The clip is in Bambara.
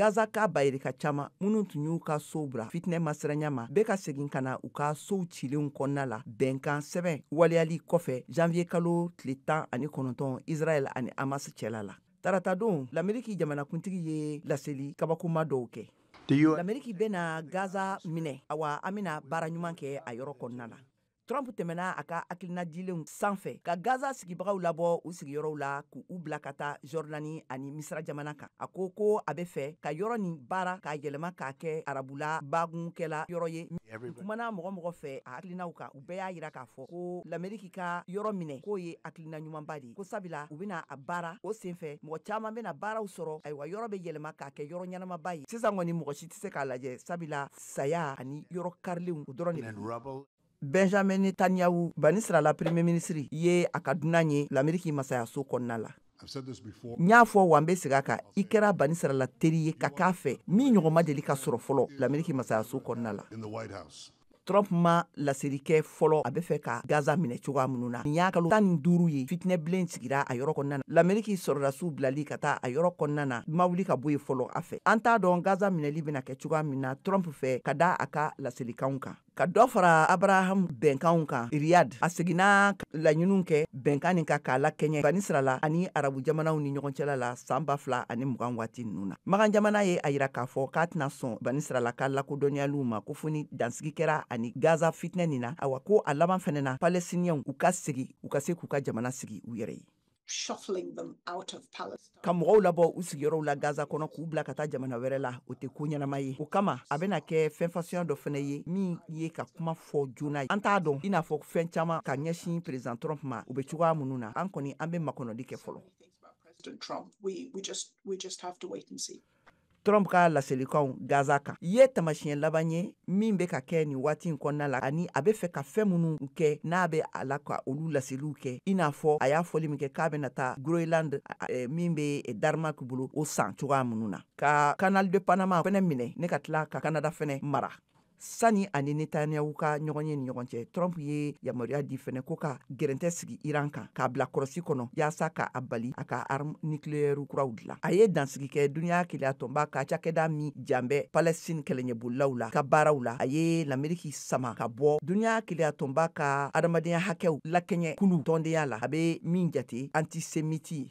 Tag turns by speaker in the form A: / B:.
A: Gaza ka bayirika caman minnu tun y'u ka sow bila fitinɛ masiranya ma, bɛ ka segin ka na u ka sow cilenw kɔnɔna la, bɛnkan sɛbɛn waleyali kɔfɛ janvier kalo tile 19 Israël ani Hamas cɛla la. Taratadon, Lameriki jamanakuntigi ye laseli kabakoma dɔw kɛ. Lameriki bɛna Gaza minɛ, awa an bɛna baara ɲuman kɛ a yɔrɔ kɔnɔna la. Trump tɛmɛna a ka hakilina dilenw sanfɛ ka Gaza sigibagaw labɔ u sigiyɔrɔw la, k'u bila ka taa Jordanie ani Misira jamana kan. A ko ko a bɛ fɛ ka yɔrɔ nin baara k'a yɛlɛma k'a kɛ arabula bagunkɛla yɔrɔ ye. U kumana mɔgɔ mɔgɔ fɛ a hakilinaw kan, u bɛɛ y'a yira k'a fɔ ko Lameriki ka yɔrɔ minɛ k'o ye hakilina ɲumanba de ye, ko sabula u bɛna a baara o senfɛ, mɔgɔ caman bɛna baaraw sɔrɔ. Ayiwa, yɔrɔ bɛ yɛlɛma k'a kɛ yɔrɔ ɲɛnamaba ye. Sisan kɔni, mɔgɔ si tɛ se k'a lajɛ, sabula saya ani yɔrɔ karilenw, o dɔrɔn de. Benjamin Netanyahu, Banisirala premier ministre ye, a ka dunan ye Lameriki masayaso kɔnɔna la. N y'a fɔ wa, n bɛ segin a kan, i kɛra Banisirala teri ye ka k'a fɛ min ɲɔgɔn ma deli ka sɔrɔ fɔlɔ Lameriki masayaso kɔnɔna la. Trump ma laseli kɛ fɔlɔ a bɛ fɛ ka Gaza minɛ cogoya minnu na. Nin y'a kalo 15 ye fitinɛ bilen sigira a yɔrɔ kɔnɔna na. Lameriki sɔrɔdasiw bilali ka taa a yɔrɔ kɔnɔna na ma wuli ka bɔ yen fɔlɔ a fɛ. An t'a dɔn Gaza minɛli bɛna kɛ cogoya min na Trump fɛ, ka da a ka laselikanw kan. Ka dɔ fara Abraham bɛnkanw kan Riyad, a seginna laɲiniw kɛ bɛnkan nin kan k'a lakɛɲɛ Banisirala ani arabu jamanaw ni ɲɔgɔn cɛla la san 2020 waati ninnu na. Magan jamana ye a yira k'a fɔ k'a tɛna sɔn Banisirala ka lakodɔnniyaliw ma, ko fo ni dansigi kɛra ani Gaza fitinɛ nin na. Awa, ko a laban fɛnɛ na, Palestiniens u ka segi, u ka se k'u ka jamana sigi u yɛrɛ ye. Ka mɔgɔw labɔ u sigiyɔrɔw la Gaza kɔnɔ k'u bila ka taa jamana wɛrɛ la, o tɛ ko ɲɛnama ye. O kama, a bɛna kɛ fɛn fasuguya dɔ fɛnɛ ye min ye ka kuma fɔ joona. An t'a dɔn, i n'a fɔ fɛn caman ka ɲɛsin président Trump ma, u bɛ cogoya minnu na. An kɔni, an bɛ makɔnɔli kɛ fɔlɔ.
B: We just have to wait and see.
A: Trump ka laselikanw Gaza kan ye tamasiyɛn laban ye min bɛ ka kɛ nin waati in kɔnɔna la, ani a bɛ fɛ ka fɛn minnu kɛ n'a bɛ a la ka olu laseliw kɛ, i n'a fɔ a y'a fɔli min kɛ k'a bɛna taa Groenland min bɛ Danemark bolo, o san cogoya minnu na, ka Canal de Panama fɛnɛ minɛ, ne ka tila ka Canada fɛnɛ mara. Sani ani Netanyahu ka ɲɔgɔn ye ni ɲɔgɔn cɛ, Trump ye yamaruya di fɛnɛ ko ka gɛrɛntɛ sigi Iran kan k'a bila kɔrɔsi kɔnɔ, yaasa ka a bali a ka arme nucléaire kuraw dilan. A ye dansigi kɛ duniya keleya tɔnba ka cakɛda min jan bɛ Palestine kɛlɛɲɛbolilaw la ka baaraw la. A ye Lameriki sama ka bɔ duniya keleya tɔnba ka adamadenya hakɛw lakɛɲɛ kulu tɔndenya la, a bɛ min jate antisémite ye.